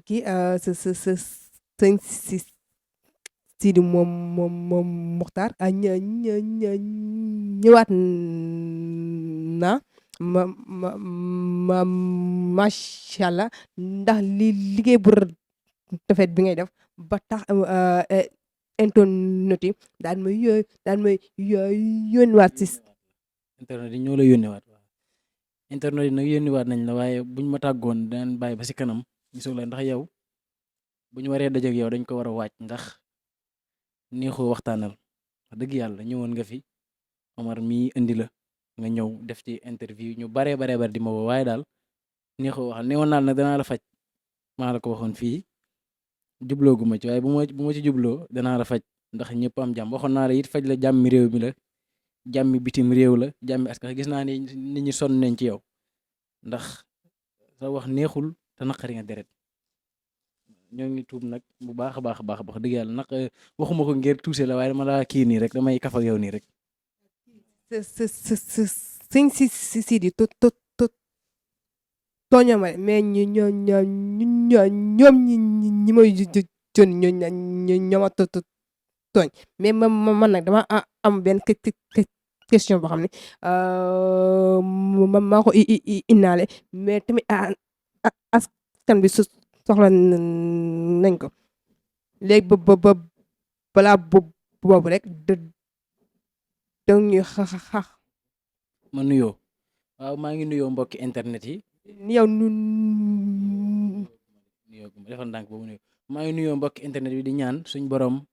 kii sëñ Sidi moom Muxtaar ñëwaat na macha allah ndax liggéey bu rafet bi ngay def ba tax internet yi yónniwaat si. internet yi ñoo la yónneewaat waaw internet yi nag yónneewaat nañ la waaye buñ ma tàggoon danañ bàyyi ba si kanam ñu soog la ndax yow bu ñu waree dajeek yow dañ ko war a waaj ndax neexoo waxtaanal wax dëgg yàlla ñëwoon nga fi Omar mii indi la nga ñëw def ci interview ñu baree bare di ma woo waaye daal neexoo waxal neewoon naa la nag danaa la faj maa la ko waxoon fii jubloogu ma ci waaye bu ma ci jubloo danaa la faj ndax ñëpp am jàmm waxoon naa la it faj la jàmmi réew mi la jàmmi bitim réew la jàmmi askan gis naa ni nit ñi sonn nañ ci yow ndax sa wax neexul te naqari nga deret ñoo ngi tuub nag bu baax a baax a baax wax dëgg yàlla nag waxuma ko ngir tuuse la waaye dama laa kii nii rek damay kaf ak yow nii rek. sëñ si di tooñoo ma mais ñoom ñi may jën ñoo ma tooñ mais man nag dama am benn question boo xam ne maa ko indaale mais tamit askan bi soxla nañ ko léegi ba balaa boobu rek ñuy xax ma nuyoo waaw maa ngi nuyoo mbokki internet yi. yow nuyoo defal ndànk boobu nuyoo maa ngi nuyoo mbokki internet yi di ñaan suñ borom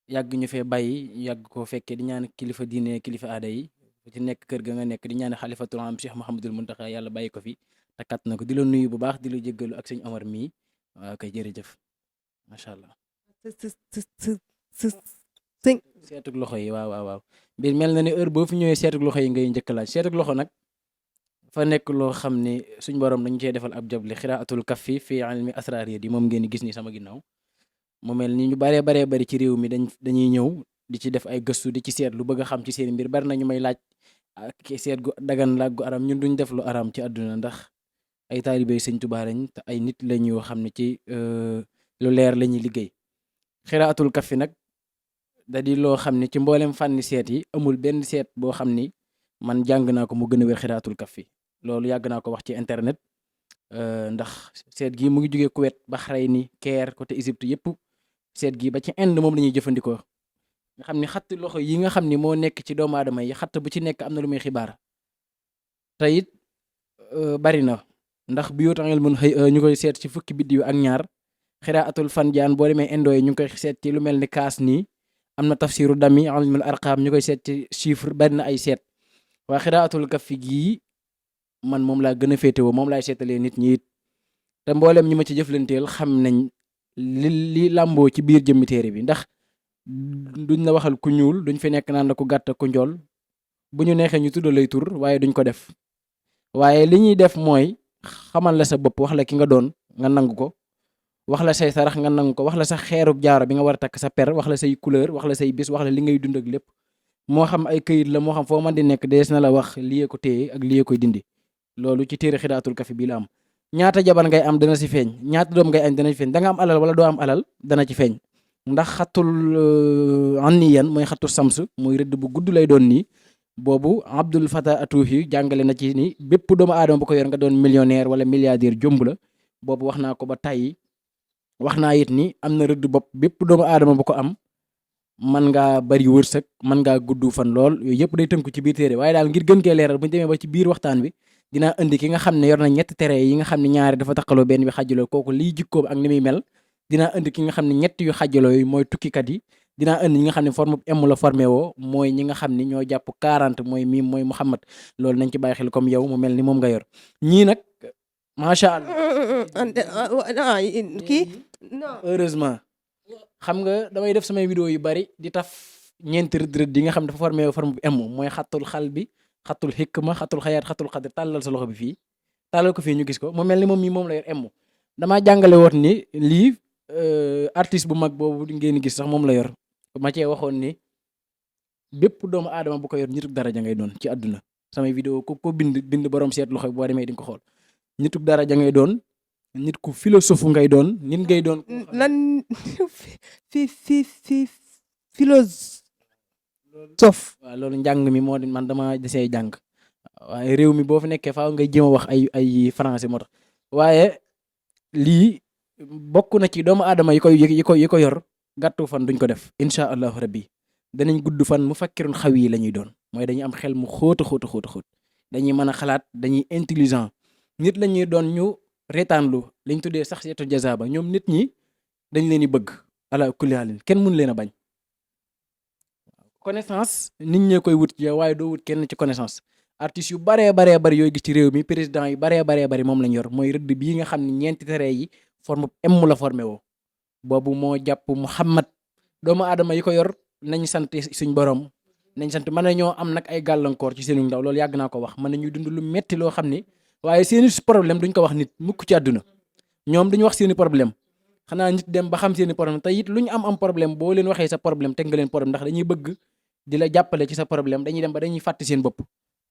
yàgg ñu fee bàyyi yàgg koo fekkee di ñaan kilifa diine kilifa aada yi ci nekk kër ga nga nekk di ñaan xalifatul am Cheikh Mouhamadul Muntaxa yàlla bàyyi ko fi takkat na ko di la nuyu bu baax di la jéggalu ak sëñ Omar mii waaw kay jërëjëf macha allah. seetug loxo yi waaw mbir mel na ni heure boo fi ñëwee seetug loxo yi ngay njëkk laaj seetug loxo nag fa nekk loo xam ne suñ borom dañu cee defal ab jable xiraatul kaffi fi ilmi asraar yi moom ngeen di gis ni sama ginnaaw mu mel ni ñu baree bari ci réew mi dañuy ñëw di ci def ay gëstu di ci seet lu bëgg a xam ci seen mbir bari na ñu may laaj seet gu dagan la gu aram ñun duñ def lu aram ci àdduna ndax ay taalibey sëñ Tuubaa lañ te ay nit lañ yoo xam ne ci lu leer la ñuy liggéey xiraatul kaffi nag da di loo xam ne ci mboolem fànni seet yi amul benn seet boo xam ni man jàng naa ko mu gën a wér xiraatul kaffi loolu yàgg naa ko wax ci internet ndax seet gi mu ngi jógee Kuwait Bahreïn Caire côté Égypte yëpp seet gi ba ci Inde moom la ñuy jëfandikoo nga xam ni xatt loxo yi nga xam ni moo nekk ci doomu aadama yi xatt bu ci nekk am na lu muy xibaar te it bari na ndax bi yootaxel mun xëy ñu koy seet ci fukki biddiw ak ñaar xiraatul fanjaan boo demee indo yi ñu ngi koy seet ci lu mel ni kaas nii am na tafsiru dami ilmul arqam ñu koy seet ci chiffre bari na ay seet waa xiraatul kaffi gii man moom laa gën a féetewoo moom laay seetalee nit ñi it te mboolem ñi ma ci jëflanteel xam nañ li làmboo ci biir jëmmi téere bi ndax duñ la waxal ku ñuul duñ fi nekk naan la ku gàtt ku njool bu ñu neexee ñu tuddal lay tur waaye duñ ko def waaye li ñuy def mooy xamal la sa bopp wax la ki nga doon nga nangu ko wax la say sarax nga nangu ko wax la sa xeerub jaaro bi nga war a takk sa per wax la say couleur wax la say bis wax la li ngay dund ak lépp moo xam ay këyit la moo xam foo man di nekk dees na la wax liyee ko téye ak liyee koy dindi loolu ci téere xiraatul kaffi bii la am ñaata jabar ngay am dana si feeñ ñaata doom ngay am dana ci feeñ da nga am alal wala doo am alal dana ci feeñ ndax xatul anniyan mooy xatu sams muy rëdd bu gudd lay doon nii boobu Abdul Fatah Atuhi jàngale na ci ni bépp doomu aadama bu ko yor nga doon millionnaire wala milliardaire jomb la boobu wax naa ko ba tàyyi wax naa it ni am na rëdd bopp bépp doomu aadama bu ko am man ngaa bari wërsëg man ngaa gudd fan lool yooyu yëpp day tënku ci biir téere waaye daal ngir gën kee leeral bu ñu demee ba ci biir waxtaan bi dinaa indi ki nga xam ne yor na ñetti tere yi nga xam ne ñaari dafa taqaloo benn bi xajaloo kooku liy jikkoom ak ni muy mel dinaa indi ki nga xam ne ñett yu xajaloo yi mooy tukkikat yi dinaa indi ñi nga xam ne forme M la formé woo mooy ñi nga xam ne ñoo jàpp 40 mooy mii mooy Muhammad loolu nañ ci bàyyi xel comme yow mu mel ni moom nga yor ñii nag macha allah kii heureusement xam nga damay def samay vidéo yu bari di taf ñeenti rëdd yi nga xam ne dafa formé woo forme bu M mooy xattul xal bi xatul xikma xatul xayaat xatul xadr tàllal sa loxo bi fii tàllal ko fii ñu gis ko mu mel ni moom mii moom la yor M damaa jàngale woon ni lii artiste bu mag boobu ngeen gis sax moom la yor ma cee waxoon ni bépp doomu aadama bu ko yor nitug daraja ngay doon ci àdduna samay vidéo ko bind borom seet loxo boo demee di nga ko xool nitug daraja ngay doon nit ku philosophe ngay doon nit ngay doon lan fi philosophe. waaw loolu njàng mi moo di man dama desee jàng waaye réew mi boo fi nekkee faaw ngay jéem a wax ay français moo tax waaye lii bokk na ci doomu aadama yi ko yor gàttu fan duñ ko def incha allahu rabbi danañ gudd fan mu fakkirun xaw yi la ñuy doon mooy dañuy am xel mu xóota xóot dañuy mën a xalaat dañuy intelligent nit la ñuy doon ñu reetaanlu liñ tuddee sax seetu jazaaba ñoom nit ñi dañ leen di bëgg ala kulli haalin kenn mun leen a bañ connaissance nit ñee koy wut yow waaye doo wut kenn ci connaissance artistes yu baree bari yooyu gis ci réew mi président yu baree bari moom lañ yor mooy rëdd bii nga xam ne ñeenti tere yi forme M la formé woo boobu moo jàpp Muhammad doomu aadama yi ko yor nañ sant suñ borom nañ sant mën nañoo am nag ay gàllankoor ci seenu ndaw loolu yàgg naa ko wax mën nañuy dund lu metti loo xam ni waaye seeni problème duñ ko wax nit mukk ci àdduna ñoom duñu wax seeni problème xanaa nit dem ba xam seeni problème te it lu ñu am problème boo leen waxee sa problème teg nga leen problème ndax dañuy bëgg di la jàppale ci sa problème dañuy dem ba dañuy fàtte seen bopp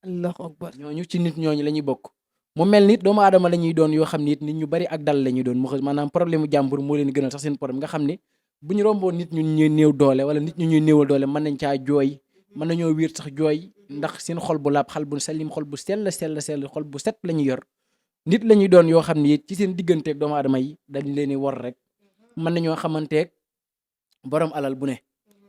allahu akbar ñooñu ci nit ñooñu la ñuy bokk mu mel nit doomu aadama la ñuy doon yoo xam ni it nit ñu bari ak dal la ñuy doon mu maanaam problème mu jàmbur moo leen gënal sax seen problème nga xam ni bu ñu romboon nit ñu ñuy néew doole wala nit ñu ñuy néewal doole mën nañ caa jooy mën nañoo wiir sax jooy ndax seen xol bu laab xal bu salim xol bu sell xol bu set la ñuy yor nit la ñuy doon yoo xam ni ci seen digganteeg doomu aadama yi dañ leen di war rek mën nañoo xamanteeg borom alal bu ne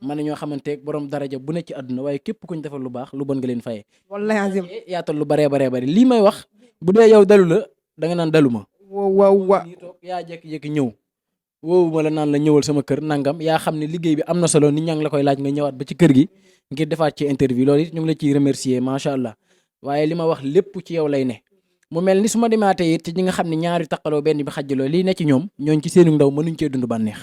mën nañoo xamanteeg borom daraja bu ne ci àdduna waaye képp kuñ defal lu baax lu bon nga leen fayee wallahi azim yaatal lu baree bari lii may wax bu dee yow dalu la da nga naan dalu ma waaw nii toog yaa jékki-jékki ñëw woowu ma la naan la ñëwal sama kër nangam yaa xam ne liggéey bi am na solo nit ñaa ngi la koy laaj nga ñëwaat ba ci kër gi ngir defaat ci interview loolu it ñu ngi la ciy remercier macha allah waaye li ma wax lépp ci yow lay ne mu mel ni su ma demaatee it ci ñi nga xam ne ñaari taqaloo benn bi xajjaloo lii ne ci ñoom ñooñ ci seenu ndaw mënuñ cee dund bànneex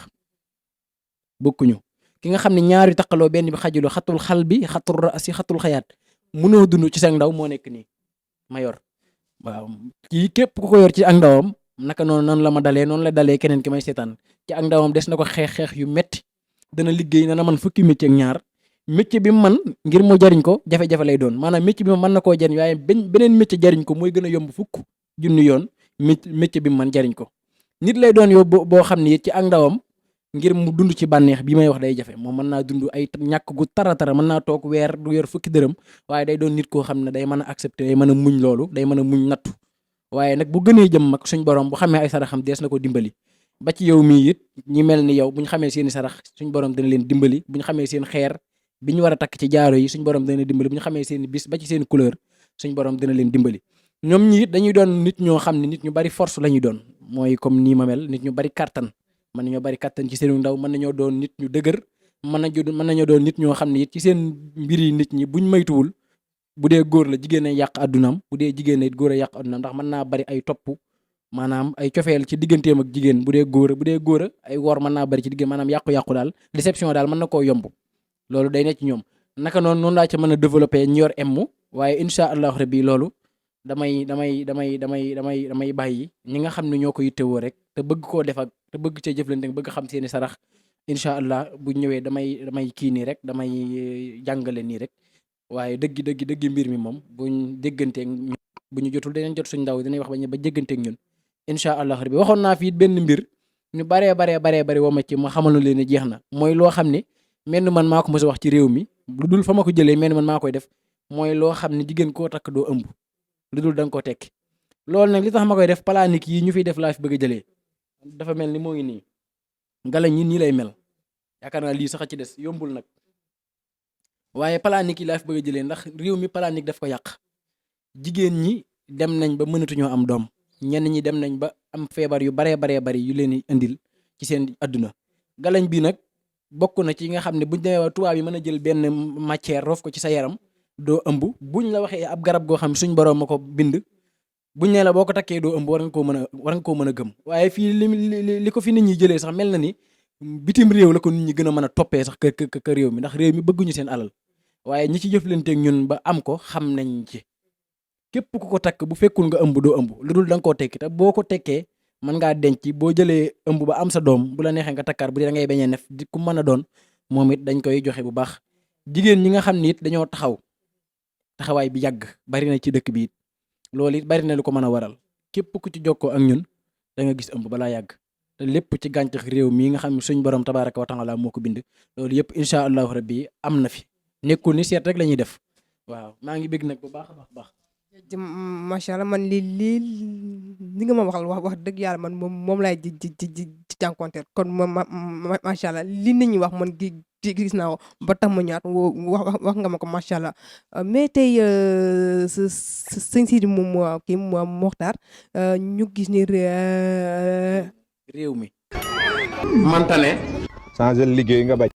bokkuñu ki nga xam ne ñaari taqaloo benn bi xajjaloo xatul xal bi xatul raasi xatul xayaat mënoo dund ci sa ndaw moo nekk nii ma yor waaw kii képp ku ko yor ci ak ndawam naka noonu la ma dalee noonu la dalee keneen ki may seetaan ci ak ndawam des na ko xeex yu metti dana liggéey na man fukki métier ak ñaar métier bi mu man ngir mu jariñ ko jafe-jafe lay doon maanaam métier bi mën na koo jariñ waaye beneen métier jariñ ko mooy gën a yomb fukk junni yoon métier bi mu man jariñ ko nit lay doon yow boo xam ne ci ak ndawam ngir mu dund ci bànneex bi may wax day jafe moom mën naa dund ay ñàkk gu tara mën naa toog weer du yor fukki dërëm waaye day doon nit koo xam ne day mën a accepter day mën a muñ loolu day mën a muñ nattu waaye nag bu gënee jëm mag suñ borom bu xamee ay saraxam dees na ko dimbali ba ci yow mii it ñi mel ni yow bu ñu xamee seeni sarax suñ borom dana leen dimbali bu ñu xamee seen xeer bi ñu war a takk ci jaaro yi suñ borom dana leen dimbali bu ñu xamee seen bis ba ci seen couleur suñ borom dana leen dimbali ñoom ñi it dañuy doon nit ñoo xam ne nit ñu bari force la ñuy doon mooy comme nii ma mel nit ñu bari kattan mën nañoo bari kattan ci seenu ndaw mën nañoo doon nit ñu dëgër mën nañoo doon nit ñoo xam ne it ci seen mbiri nit ñi buñ maytuwul bu dee góor la jigéen a yàq àddunaam bu dee jigéen it góor a yàq àddunaam ndax mën naa bari ay topp maanaam ay cofeel ci digganteem ak jigéen bu dee góor a ay wor mën naa bari ci diggante maanaam yàqu-yàqu daal déception daal mën na koo yomb loolu day nekk ci ñoom naka noonu laa ca mën a développer ñu yor emmu waaye incha allahu rabbi loolu damay bàyyi ñi nga xam ne ñoo ko yittewoo rek te bëgg koo def ak te bëgg cee jëflante bëgg xam seeni sarax incha allah bu ñëwee damay kii nii rek damay jàngale nii rek waaye dëgg mbir mi moom buñ dégganteeg bu ñu jotul dinañ jot suñ ndaw dinañ wax ba jégganteeg ñun incha allah rabbi waxoon naa fi benn mbir ñu baree woo ma ci ma xamal leen ne jeex na mooy loo xam ne menn man maa ko mos a wax ci réew mi lu dul fa ma ko jëlee menn man maa koy def mooy loo xam ne jigéen koo takk doo ëmb lu dul da nga ko tekki loolu nag li tax ma koy def planique yi ñu fiy def laa fi bëgg a jëlee dafa mel ni moo ngi nii ngalañ yi nii lay mel yaakaar naa lii sax a ci des yombul nag waaye planique yi laa fi bëgg a jëlee ndax réew mi planique daf ko yàq jigéen ñi dem nañ ba mënatuñoo am doom ñenn ñi dem nañ ba am feebar yu baree bari yu leen di indil ci seen adduna galañ bi nag bokk na ci nga xam ne buñ demee tubaab yi mën a jël benn matière roof ko ci sa yaram doo ëmb buñ la waxee ab garab goo xam ne suñ borom ma ko bind buñ nee la boo ko takkee doo ëmb war nga koo mën a gëm waaye fii li ko fi nit ñi jëlee sax mel na ni bitim réew la ko nit ñi gën a mën a toppee sax ka réew mi ndax réew mi bëgguñu seen alal waaye ñi ci jëflanteeg ñun ba am ko xam nañ ci képp ku ko takk bu fekkul nga ëmb doo ëmb lu dul da nga koo tekki te boo ko tekkee mën ngaa denc boo jëlee ëmb ba am sa doom bu la neexee nga takkaar bu dee da ngay bañ a nef di ku mën a doon moom it dañ koy joxe bu baax jigéen ñi nga xam ne it dañoo taxawaay bi yàgg bari na ci dëkk bi it loolu it bari na lu ko mën a waral képp ku ci jokkoo ak ñun da nga gis ëmb balaa yàgg te lépp ci gàncax réew mii nga xam ne suñ borom tabaaraka wa taala moo ko bind loolu yëpp incha allahu rabbi am na fi nekkul ni seet rek la ñuy def waaw maa ngi bëgg nag bu baax a baax. macha allah man li nga ma waxal wax dëgg yàlla man moom laay ci jànkonteel kon macha allah li nit ñi wax man gis naa ko ba tax ma ñaat wax nga ma ko macha allah mais tey sëñ Sidi moom kii Mokhtar ñu gis ni réew mi. mantane changer liggéey nga bañ